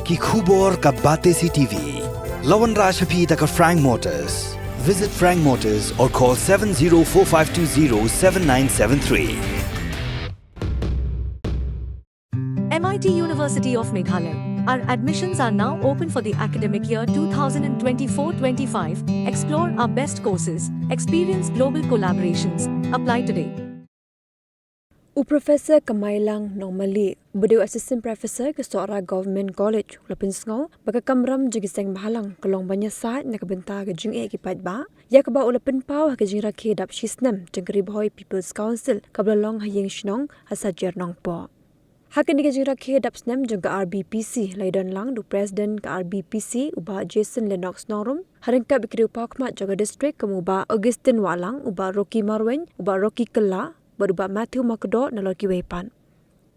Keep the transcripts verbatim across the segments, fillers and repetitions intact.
Ki khubor ka Batesi T V. La wanrah sha phi da ka Frank Motors. Visit Frank Motors or call seven zero four five two zero seven nine seven three. M I T University of Meghalaya. Our admissions are now open for the academic year two thousand twenty-four twenty-five. Explore our best courses, experience global collaborations. Apply today. U Professor Kamailang Nongmali, uba dei u Assistant Professor ka Sohra Government College, u la pynsngew ba ka kamram jong ki seng bhalang ka long ban ïasaid na ka bynta ka jingeh ki paidbah, ïa kaba u la pynpaw ha ka jingrakhe dap shi snem jong ka Ri Bhoi People's Council kaba la long ha Ïing Shnong ha Sajer Nongpoh. Ha kane ka jingrakhe dap snem jong ka R B P C la ïadon lang da u President ka R B P C, u Bah Jason Lennox Nongrum, ha ryngkat bad ki riewpawkhmat jong ka district kum u Bah Augustine Wahlang, u Bah Rocky Marwein, u Bah Rocky Kylla bad u Bah Matthew Makdoh, nalor kiwei pat.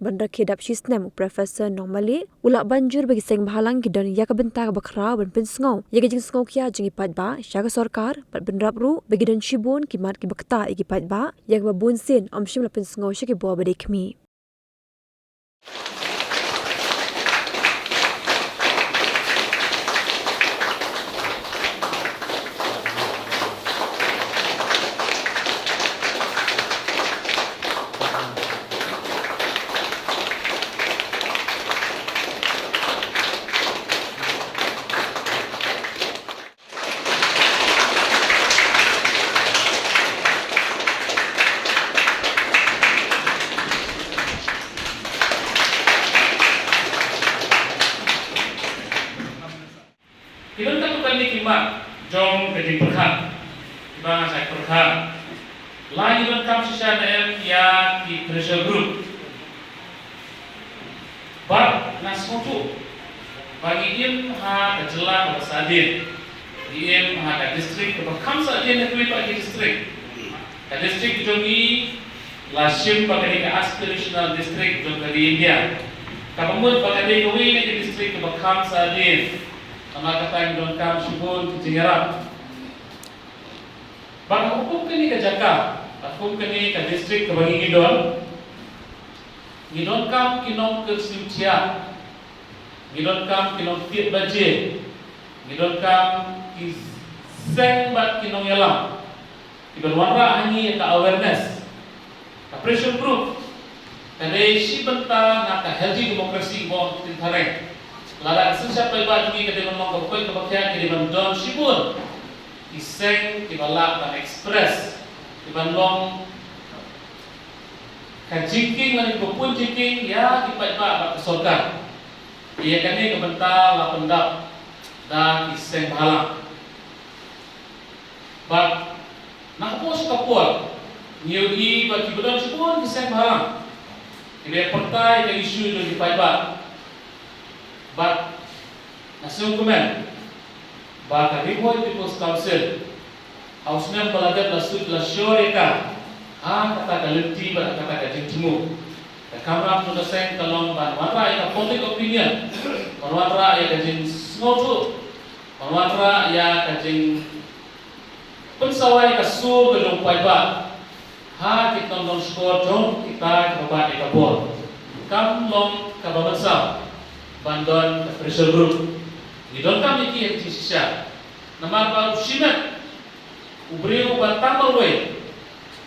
Ban rakhe dap shi snem u Professor Nongmali u la banjur ba ki seng bhalang ki don ïa ka bynta kaba khraw ban pynsngew ïa ka jingsngewkhia jong ki paidbah sha ka sorkar, bad bynrap ruh ba ki don shibun ki mat kiba ktah ïa ki paidbah, ïa kaba bunsien ym shym la pynsngew sha ki bor ba dei khmih. Ki don katto katne ki mat jong ka jingpyrkhat kiba nga sa pyrkhat. La ngi donkam shisha ne em ïa ki pressure group? Bad nga sngewthuh ba ngi im ha ka jylla kaba sahdien, ngi im ha ka district kaba kham sahdien na kiwei pat ki district. Ka district jong ngi la shim ba ka dei ka aspirational district jong ka ri India, kaba mut ba ka dei kawei na ki district kaba kham sahdien. Namar kata ngi donkam shibun ki jingïarap. Bad ha kum kane ka jaka, ha kum kane ka district kaba ngi don, ngi donkam ki nongkyrsiew thiah, ngi donkam ki nongthied baje, ngi donkam ki seng bad ki nongïalam kiban wanrah ha ngi ïa ka awareness. Ka pressure group ka dei shi bynta na ka healthy democracy ba ngi tip phareng. Lada ka synshar paidbah jong ngi ka dei ban long kaba koit kaba khiah, ka dei ban don shibun ki seng kiba lah ban express, kiban long ka jingkieng lane ka pun jingkieng ïa ki paidbah bad ka sorkar. Ïa kane ka bynta la pyndap da ki seng bhalang. Bad na ka por sha ka por ngi ïohi ba kiba don shibun ki seng bhalang kiba ïa pyrta ïa ka issue jong ki paidbah. Bad nga sngewkmen ba ka Ri Bhoi People's Council ha u snem ba la dep la shu, la shor ïa ka ha kata ka lynti bad ha kata ka jingthmu. Ka kamram jong ka seng ka long ban wanrah ïa ka public opinion, ban wanrah ïa ka jingsngewthuh, ban wanrah ïa ka jingpynsawa ïa ka sur ka jong u paidbah ha ki tnat shkor jong kita kiba bat ïa ka bor. Kam long kaba mynsaw ban don ka pressure group. Ngi donkam ïa ki ha ka jingshisha. Namar ba u shimet u briew uba tang marwei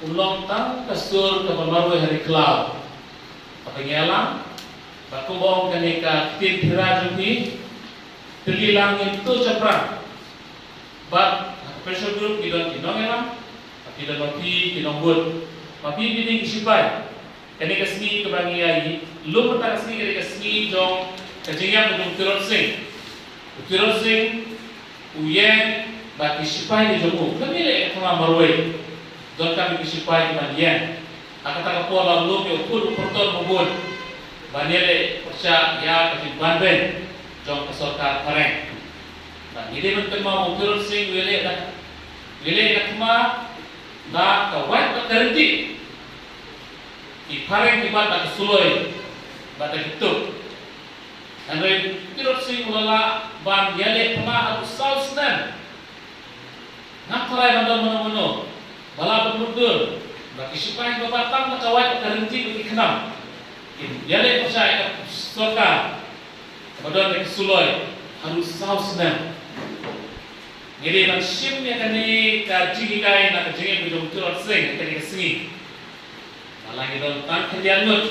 u long tang ka sur kaba marwei ha ri khlaw. Kaba ngi ïalam, bad kumba ong kane ka ktien phira jong ngi, tylli lang ngin tur shaphrang. Bad ha ka pressure group ngi don ki nongïalam, bad ngi don ma phi ki nongbud, ma phi phi dei ki shipai. Kane ka sngi kaba ngi ïa lum mynta ka sngi ka dei ka sngi jong ka jingïap jong u Tirot Sing. U Tirot Sing u ïeng bad ki shipai jong u. Lane leh ka thma marwei, donkam ki shipai kiban ïeng. Ha kata ka por la lum ïa u pud u pyrthot ba bun ban ïaleh pyrshah ïa ka jingbanbeiñ jong ka sorkar phareng. Bad ngi dei ban kynmaw u Tirot Sing u ïaleh da, u ïaleh da ka thma da ka wait bad ka ryntieh. Ki phareng ki bat da ka suloi bad da ki tuk. Hynrei u Tirot Sing u la lah ban ïaleh thma haduh saw snem. Ngam tharai ban don mano mano ba lah ban mutdur ba ki shipai kiba bat tang da ka wait bad ka ryntieh bad ki khnam kin ïaleh pyrshah ïa ka sorkar. Ka Ba don ïa ka suloi haduh saw snem. Ngi dei ban shim ïa kane ka jinghikai na ka jingim ka jong u Tirot Sing ha kane ka sngi. Ba la ngi don tang khyndiat ngut,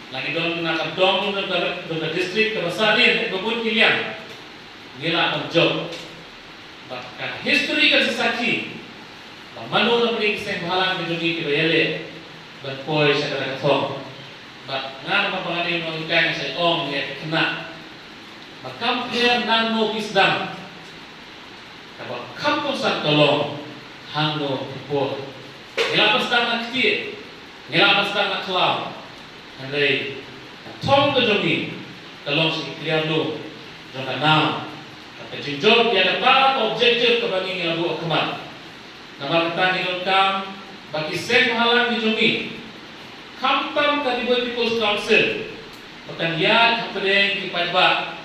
la ngi don na ka dong, don ka, don ka district kaba sahdien ha kaba bun ki liang, ngi lah ban jop. Bad ka history ka sakhi ba mano na pdeng ki seng bhalang ka jong ngi kiba ïaleh ban poi sha kata ka thong. Bad nga namar ba nga dei u nonghikai, nga sa ong ïa ki khynnah ba kam pher nangno ki sdang, kaba kham kongsan ka long hangno ki por. Ngi lah ban sdang na ktieh, ngi lah ban sdang na khlaw, hynrei ka thong ka jong ngi ka long sha ki kliar lum jong ka nam, ka jingjop ïa kata ka objective kaba ngi, ngi la buh ha khmat. Namar kata ngi donkam ba ki seng bhalang ki jong ngi, khamtam ka Ri Bhoi People's Council, ba kan ïaid hapdeng ki paidbah,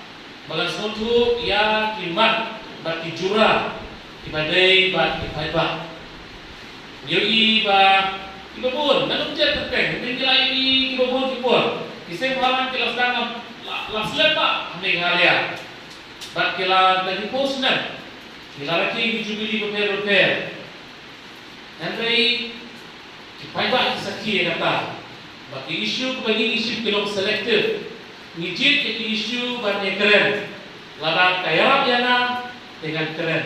ba kan sngewthuh ïa ki mat bad ki jura kiba dei bad ki paidbah. Ngi ïohi ba kiba bun, ngan ym jied kyrteng, hynrei ngi la ïohi kiba bun ki por, ki seng bhalang ki la sdang la, la slem bha ha Meghalaya. Bad ki la, da ki post ne, ki la rakhe ki jubili bapher bapher. Hynrei ki paidbah ki sakhi ïa kata ba ki issue kiba ngi, ngi shim ki long selective. Ngi jied ïa ki issue ban ïakren. Lada ka ïarap ïa nga te ngan kren,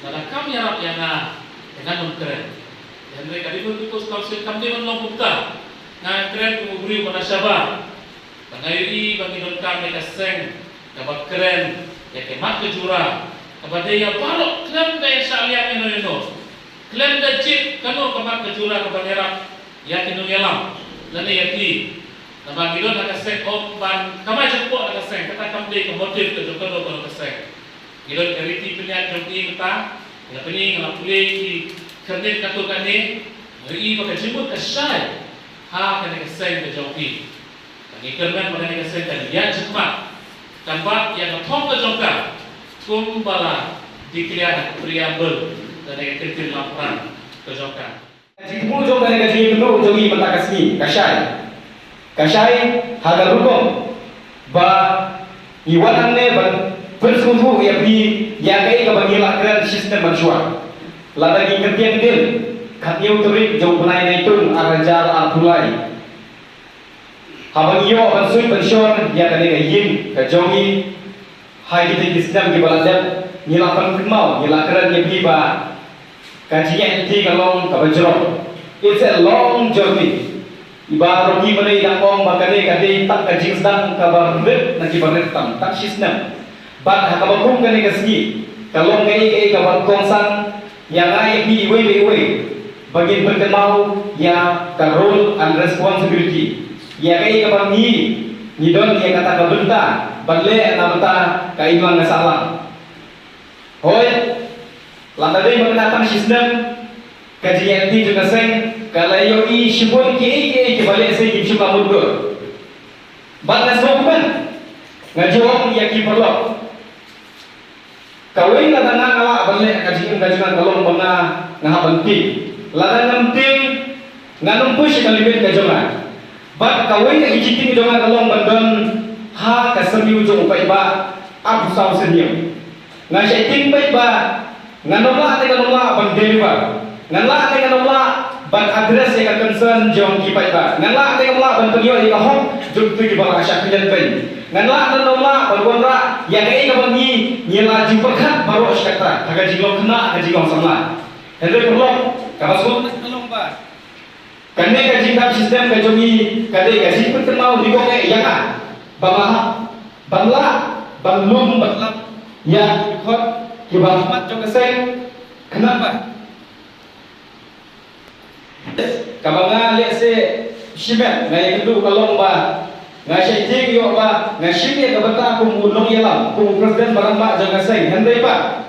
lada kam ïarap ïa nga te ngan ym kren. Hynrei ka Ri Bhoi People's Council kam dei ban long kumta. Nga kren kum u briew ba na shabar. Ba nga ïohi ba ngi donkam ïa ka seng kaba kren ïa ka mat ka jura kaba dei ïa baroh, khlem da ïa shah liang ïano ïano, khlem da jied kano ka mat ka jura kaba ïarap ïa ki nongïalam lane ïa ki. Namar ngi don ha ka seng, ym ban kamai jingpok ha ka seng, kata kam dei ka motive ka jong kano kano ka seng. Ngi don ka riti pynïaid jong ngi mynta, nga la pyni, nga la pule ki khyrnit katto katne, nga ïohi ba ka jingmut ka shai ha kane ka seng ka jong ngi. Ka ngi kyrmen ba kane ka seng kan ïaid shakhmat, kan bat ïa ka thong ka jong ka, kumba la declare ha ka preamble lane ka ktien lamphrang ka jong ka. Ka jingthmu jong kane ka jingïakynduh jong ngi mynta ka sngi ka shai. Ka shai ha ka rukom ba ngi wan hangne ban pynsngewthuh ïa phi ïa kaei kaba ngi la kren shisnem mynshuwa. Lada ngi kynthiah ktien, khathynñiew tarik jong u bnai Naitung arhajar arphew lai, haba ngi ïoh ban suit ban shon ïa kane ka ïing ka jong ngi ha kitei ki snem kiba la dep, ngi la pynkynmaw, ngi la kren ïa phi ba ka jingïaid lynti ka long kaba jrong. It's a long journey. I Bah Rocky mynne i dang ong ba kane ka dei tang ka jingsdang kaba rit na kiba rit tam, tang shisnem. Bad ha kaba kum kane ka sngi, ka long kaei kaei kaba kongsan ïa nga ïa phi iwei pa iwei ba ngin pynkynmaw ïa ka role and responsibility. Ïa kaei kaba ngi, ngi don ïa kata ka bynta ban leh na bynta ka imlang ka sahlang. Hooid, lada dei ba kane tang shisnem, ka jingïaid lynti jong ka seng ka la ïohi shibun kiei kiei kiba lehse kim shym la mutdur. Bad nga sngewkmen, nga ju ong ïa ki paralok. Kawei, lada nga, nga lah ban leh ka jingim ka jong nga, ka long ba nga, nga hap ban tieng. Lada ngam tieng, ngan ym poi sha ka limit ka jong nga. Bad kawei na ki jingtieng jong nga ka long ban don ha ka syrngiew jong u paidbah arphew saw syrngiew. Nga shait tieng paidbah, ngan ym lah ne ngan ym lah ban deliver. Ngan lah ne ngan ym lah ban address ïa ka concern jong ki paidbah. Ngan lah ne ngan ym lah ban pynïoh ïa ka hok jong kito kiba la shah khyndiat beiñ. Ngan lah ne ngan ym lah ban wanrah ïa kaei kaba ngi, ngi la jingpyrkhat baroh shi katta ha ka jinglong khynnah, ha ka jinglong samla. Hynrei paralok, kaba sngewtynnat ka long ba kane ka jingdap shisnem ka jong ngi ka dei ka jingpynkynmaw nyngkong eh ïa nga ba nga hap ban lah ban lum ban lap ïa ki khot kiba ha khmat jong ka seng. Khnang ba kaba nga lehse shimet nga ïakynduh ka long ba nga shait tieng ïoh ba nga shim ïa ka bynta kum u nongïalam, kum u president ba rangbah jong ka seng, hynrei pat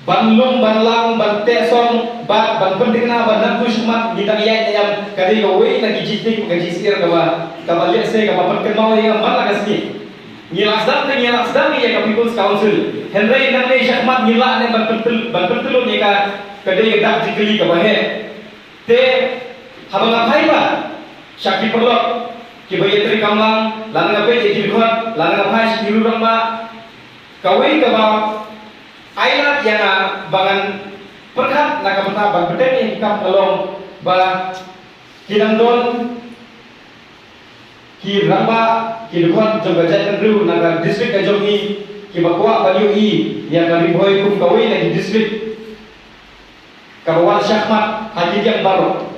ban lum ban lang ban teh song bad ban pynthikna ban nangtu shakhmat ngi dang ïaid ïa ka dei kawei na ki jingtieng ka jingsyier kaba, kaba lehse kaba pynkynmaw ïa nga man la ka sngi. Ngi la sdang te ngi la sdang ïa ka People's Council, hynrei nangne shakhmat ngi lah ne ban pyntyl, ban pyntyllun ïa ka, ka dei ka dak jingkylli kaba heh. Te haba nga phai pat sha ki paralok, Kiba ïatrei kamlang, lada nga peit ïa ki dkhot, lada nga phai sha ki rangbah, kawei kaba ai lad ïa nga ba ngan pyrkhat na ka bynta ban bteng ïa ki kam ka long ba ki dang don ki rangbah, ki dkhot jong ka jaitbynriew na ka district ka jong ngi kiba kwah ban ïohi ïa ka Ri Bhoi kum kawei na ki district kaba wan shahmat ha ki liang baroh.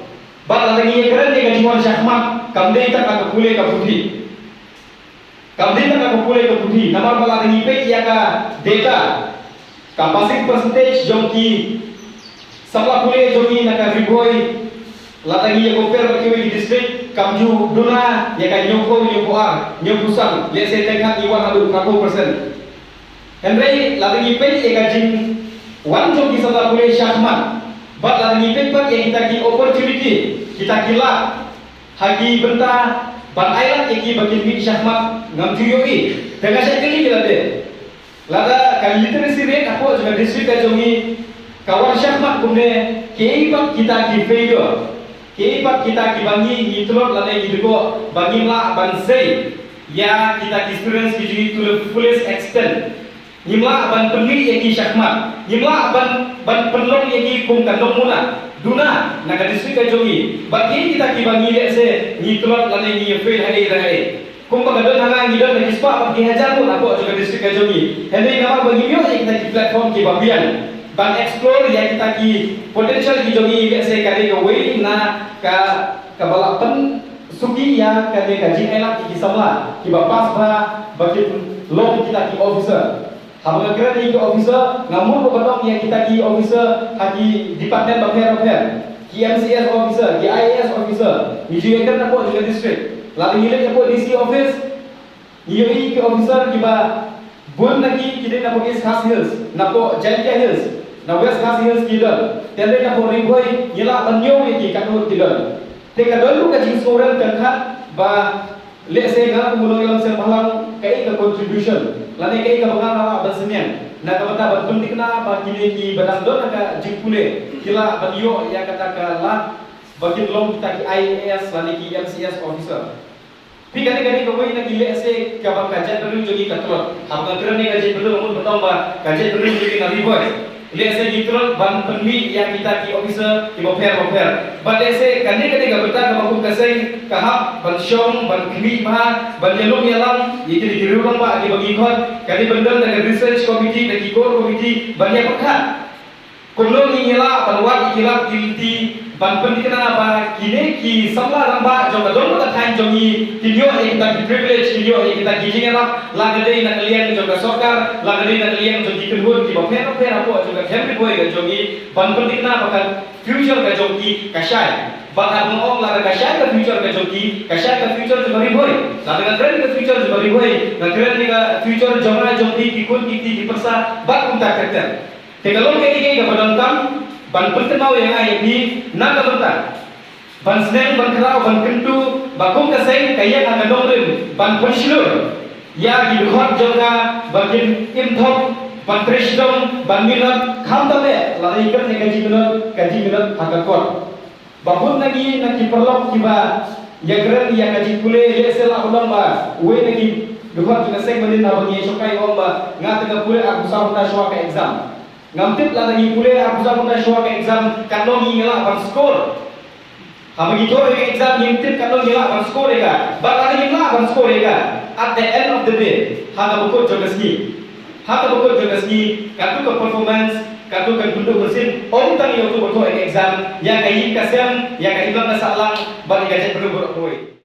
Bad lada ngi ïakren ïa ka jingwan shahmat, kam dei tang ka pule ka puthi. Kam dei tang ka pule ka puthi, namar ba lada ngi peit ïa ka data, ka passing percentage jong ki samla pule jong ngi na ka Ri Bhoi, lada ngi ïa compare bad kiwei ki district, kam ju duna ïa ka hynñiewphew, hynñiewphew ar, hynñiewphew san, let's say teng khat ngi wan haduh khatphew percent. Hynrei lada ngi peit ïa ka jingwan jong ki samla pule shahmat, bad lada ngi peit pat ïa kita ki opportunity, kita ki lad, ha ki bynta ban ai lad ïa ki ba kin mih shahmat, ngam ju ïohi. Te nga shait kylli ïa lade. Lada ka literacy rate hapoh jong ka district ka jong ngi ka wan shahmat kumne, kiei pat kita ki failure, kiei pat kita kiba ngi, ngi tlot lane ngi dkoh ba ngim lah ban sei ïa kita ki students ki jong ngi to the fullest extent. Ngim lah ban pynmih ïa ki shahmat, ngim lah ban, ban pynlong ïa ki kum ka nongmuna duna na ka district ka jong ngi. Bad kiei kita kiba ngi lehse ngi tlot lane ngi ïa fail ha ei ha ei. Kumba ka don ha nga, ngi don da ki spah bad ki hajar ngut hapoh jong ka district ka jong ngi. Hynrei namar ba ngim ïoh ïa kita ki platform kiba biang ban explore ïa kita ki potential ki jong ngi, lehse ka dei kawei na ka, kaba la pynsuki ïa kane ka jingailad ïa ki samla kiba pass bha ba kin long kita ki officer. Haba nga kren ïa ki officer, nga mut ruh ban ong ïa kita ki officer ha ki department bapher bapher, ki M C S officer, ki I A S officer, ngi ju ïakren hapoh jong ka district. Lada ngi leit hapoh D C office, ngi ïohi ki officer kiba bun na ki, ki dei napoh East Khasi Hills, napoh Jaintia Hills, na West Khasi Hills ki don, te dei napoh Ri Bhoi, ngi lah ban ñiew ïa ki katno ki don. Te ka don ruh ka jingsngewrem tang khat ba lehse nga kum u nongïalam seng bhalang, kaei ka contribution lane kaei kaba nga lah ban synñiang na ka bynta ban pynthikna ba kine kiba dang don ha ka jingpule ki lah ban ïoh ïa kata ka lad ba kin long kita ki I A S lane ki M C S officer. Phi, kane, kane kawei na ki lehse kaba ka jaitbynriew jong ngi ka tlot. Haba nga kren ïa ka jaitbynriew, nga mut ban ong ba ka jaitbynriew jong ngi na Ri Bhoi, lehse ngi tlot ban pynmih ïa kita ki officer kiba pher bapher. Bad lehse kane, kane ka bynta kaba kum ka seng ka hap ban shong, ban khmih bha, ban ïalum ïalam ïa kine ki rangbah kiba ngi khot, ka dei ban don da ka research committee, da ki core committee ban ïa pyrkhat kumno ngin ïa lah ban wad ïa ki lad ki lynti ban pynthikna ba kine ki samla rangbah jong ka dong ka thaiñ jong ngi kin ïoh ïa kita ki privilege, kin ïoh ïa kita ki jingïarap, la ka dei na ka liang jong ka sorkar, la ka dei na ka liang jong ki kynhun kiba pher bapher hapoh jong ka them Ri Bhoi ka jong ngi, ban pynthikna ba ka future ka jong ki ka shai. Bad haba nga ong lada ka shai ka future ka jong ki, ka shai ka future jong ka Ri Bhoi. Lada nga kren ka future jong ka Ri Bhoi, nga kren ïa ka future jong nga, jong phi, ki khun ki kti, ki pyrsa bad kumta ter ter. Te ka long kaei kaei kaba donkam ban pynkynmaw ïa nga ïa phi na ka bynta ban sneng, ban khraw, ban kyntu ba kum ka seng ka ïeng ha ka nongrim ban pynshlur ïa ki dkhot jong ka ba kin im thok, ban trei shitom, ban minot, khamtam eh lada ngi kren ïa ka jingminot, ka jingminot ha ka kot. Ba bun na ngi na ki paralok kiba ïakren ïa ka jingpule, lehse lah ban long ba uwei na ki dkhot jong ka seng mynnin haba ngi ïashongkai u ong ba nga te nga pule arphew saw kynta shuwa ka exam. Ngam tip lada ngi pule arphew saw kynta shuwa ka exam katno ngi lah ban score. Haba ngi thoh ïa ka exam ngim tip katno ngi lah ban score ïa ka. Bad lada ngim lah ban score ïa ka, at the end of the day, ha kaba kut jong ka sngi, ha kaba kut jong ka sngi, katto ka performance, katto kan pynduh mynsiem ym tang ïa uto uba thoh ïa ka exam, ïa ka ïing ka sem, ïa ka imlang ka sahlang bad ïa ka jaitbynriew baroh kawei.